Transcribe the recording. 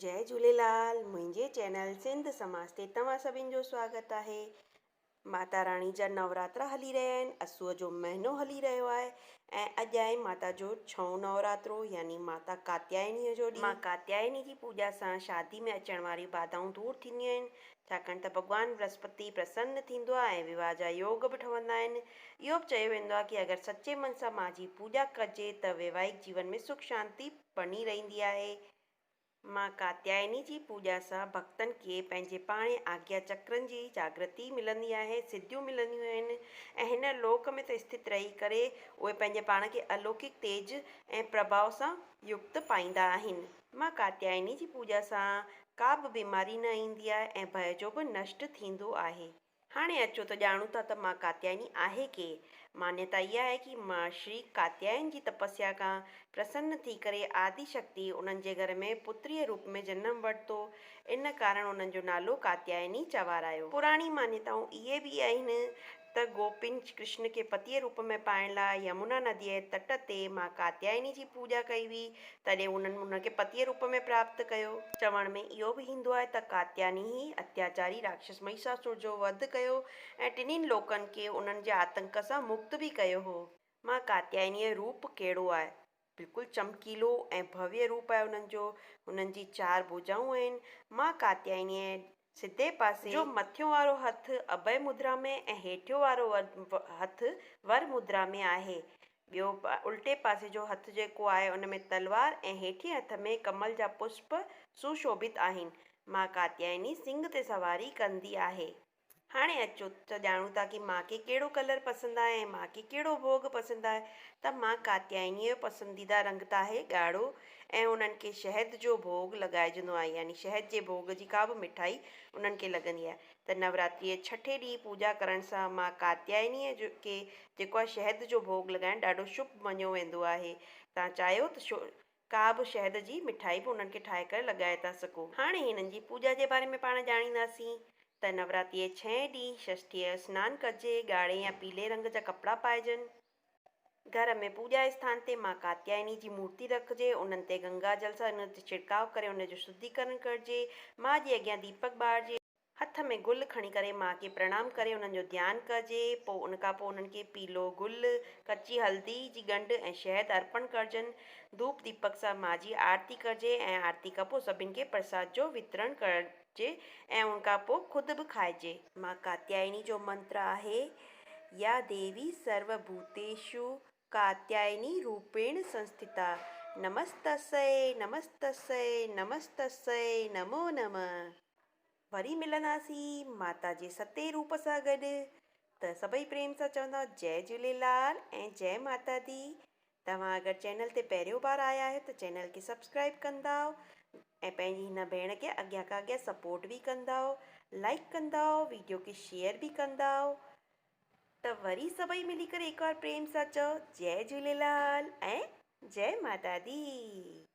جئي جهوليلال منهنجي چينل سنڌ سماج تي توهان سڀن جو سواگت آهي. ماتا راڻي جا نوراترا هلي رهيا آهن، اسوء جو مهينو هلي رهيو آهي ۽ اڄ آهي ماتا جو ڇهون نوراترو يعني ماتا ڪاتيائنيء جو ڏينهن. مان ڪاتيائني جي پوڄا سان شادي ۾ اچڻ واريون باڌائون دور ٿينديون آهن، ڇاڪاڻ ته ڀڳوان برهسپتي پرسن ٿيندو آهي ۽ وواهه جا يوگ به ٺهندا آهن. اهو به چيو ويندو آهي ڪي اگر سچي من سان مان جي پوڄا ڪجي ته ويواهڪ جيون ۾ سک شانتي بڻي رهندي آهي. مان ڪاتيائني جي پوڄا سان ڀڳتن کي پنهنجي پاڻ آگيا چڪرن جي جاگرتي ملندي آهي، سڌيون ملنديون آهن ۽ هن لوڪ ۾ ته اسٿت رهي ڪري اهي پنهنجي پاڻ کي الوڪڪ تيج ۽ پرڀاء سان يڪت پائيندا آهن. مان ڪاتيائني جي پوڄا سان ڪا به بيماري نه ايندي آهي ۽ ڀئه جو به نشٽ ٿيندو آهي. هاڻي اچو ته ڄاڻون ٿا ته مان ڪاتيائني آهي ڪير؟ مانيتا اها آهي ڪي مهارشي ڪاتيائن جي تپسيا کان پرسن ٿي ڪري آدي شڪتي انهن جي گهر ۾ پتريء روپ ۾ جنم ورتو، ان ڪارڻ انهن جو نالو ڪاتيائني چوارايو. پراڻي مانيتائون اهي به آهن ته گوپين ڪرشن کي پتيء روپ ۾ پائڻ لاء يمنا نديء جي تٽ تي مان ڪاتيائني جي پوڄا ڪئي هئي، تڏهن انهن ان کي پتيء روپ ۾ پراپت ڪيو. چوڻ ۾ اهو به ايندو آهي ته ڪاتيائني ئي اتياچاري راڪشس مهيشاسر جو وڌ ڪيو ۽ ٽنهي لوڪن کي انهن جي آتنڪ سان مڪت به ڪيو هو. مان ڪاتيائنيء جو روپ ڪهڙو آهي؟ بلڪل چمڪيلو ۽ ڀويه روپ آهي انهن جو. انهن جي چار ڀوجائون آهن. مان ڪاتيائنيء سڌي پاسي جو مٿيون وارو هٿ اڀي مدرا ۾ ۽ هيٺيون وارو هٿ ور مدرا ۾ آهي. ٻيو الٽي پاسي جو هٿ جيڪو آهي ان ۾ تلوار ۽ هيٺين هٿ ۾ ڪمل جا پشپ سوشوڀت آهن. مان ڪاتيائني سنگهه تي سواري ڪندي آهي. هاڻي اچو ته ڄاڻون ٿا ڪي مان کي ڪهڙو ڪلر پسند آهي ۽ مان کي ڪهڙو ڀوڳ پسند آهي ته مان ڪاتيائنيء جو پسنديده رنگ ته آهي ڳاڙهو ۽ انهن کي شهد جو ڀوڳ لڳائجندو آهي يعني شهد جي ڀوڳ جي ڪا به مٺائي انهن کي لڳندي آهي ته نوراتريء جي ڇٺي ڏينهن پوڄا ڪرڻ سان مان ڪاتيائنيء کي جيڪو آهي شهد جو ڀوڳ لڳائڻ ڏاڍو شڀ مڃيو ويندو آهي توهان چاهيو ته ڪا به شهد جي مٺائي به انهن کي ٺاهي ڪري لڳائي ٿا سگهو. هاڻي هنن جي پوڄا جي باري ۾ پاڻ ڄاڻينداسين ته نوراتريء جي ڇهين ڏينهن ششٺيء جو سنان ڪجي، ڳاڙهي يا پيلي رنگ جا ڪپڙا پائجن. گهر ۾ پوڄا اسٿان تي مان ڪاتيائني جي مورتي رکجي، انهن تي گنگا جل سان ان تي ڇڙڪاء ڪري ان جو شڌيڪرڻ ڪرجي، ماء جي اڳيان ديپڪ ٻارجي، هٿ ۾ گل کڻي ڪري ماء کي پرڻام ڪري انهن جو ڌيان ڪجي، پوء ان کان پوء انهن کي پيلو گل، ڪچي هلدي جي ڳنڍ ۽ شهد ارپڻ ڪرجن، ڌوپ ديپڪ سان ماء جي آرتي ڪرجي ۽ آرتي کان پوء سڀن کي پرساد جو وترڻ ڪرجي ۽ ان کان پوء خود به کائجي. مان ڪاتيائني جو منتر آهي. يا ديوي سرو ڀوتيشو ڪاتيائني روپيڻ سنسٿتا نمستسئي نمستسئي نمستسئي نمو نمه. وري ملنداسين ماتا جي ستين روپ سان گڏ ته سڀئي پريم سان چوندا جئي جهوليلال ۽ جئي ماتا the. توهان اگر چينل تي پهريون بار آيا آهيو ته چينل کي سبسڪرائب ڪندائو ۽ پنهنجي هن ڀيڻ کي اڳيان کان اڳيان سپورٽ به ڪندائو لائيڪ ڪندائو ويڊيو کي شيئر به ڪندائو ته وري سڀئي ملي ڪري هڪ بار پريم سان چئو جئي جهوليلال ۽ جئي ماتا the.